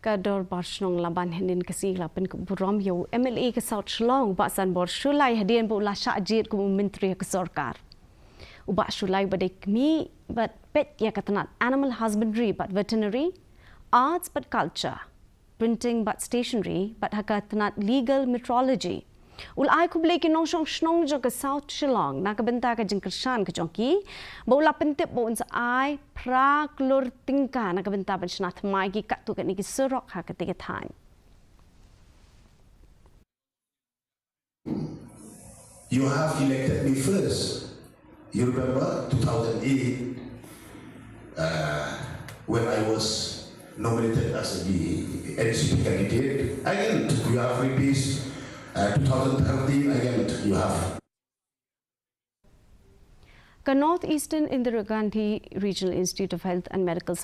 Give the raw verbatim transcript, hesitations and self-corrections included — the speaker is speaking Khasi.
Ka Dorbar Shnong Laban hynnin ka sngi la pynkup burom ïa u M L A ka South Shillong, u Bah Sanbor Shullai, hadien ba u la shah jied kum u myntri ka sorkar. U Bah Shullai uba dei kmie bad peit ïa ka tnat animal husbandry bad veterinary, arts bad culture, printing bad stationery, bad ha ka tnat legal metrology. U la ai khublei ki nongshong shnong jong ka South Shillong na ka bynta ka jingkyrshan ka jong ki, ba u la pyntip ba un sa ai phra klur tyngka na ka bynta ban shna thymmai ki katto katne ki surok ha kata ka thaiñ. You have elected me first. You remember two thousand eight, uh, when I was nominated as the N C P candidate. Again, you have repeated, uh, two thousand thirteen, again, you have. Ka North Eastern Indira Gandhi Regional Institute of Health and Medical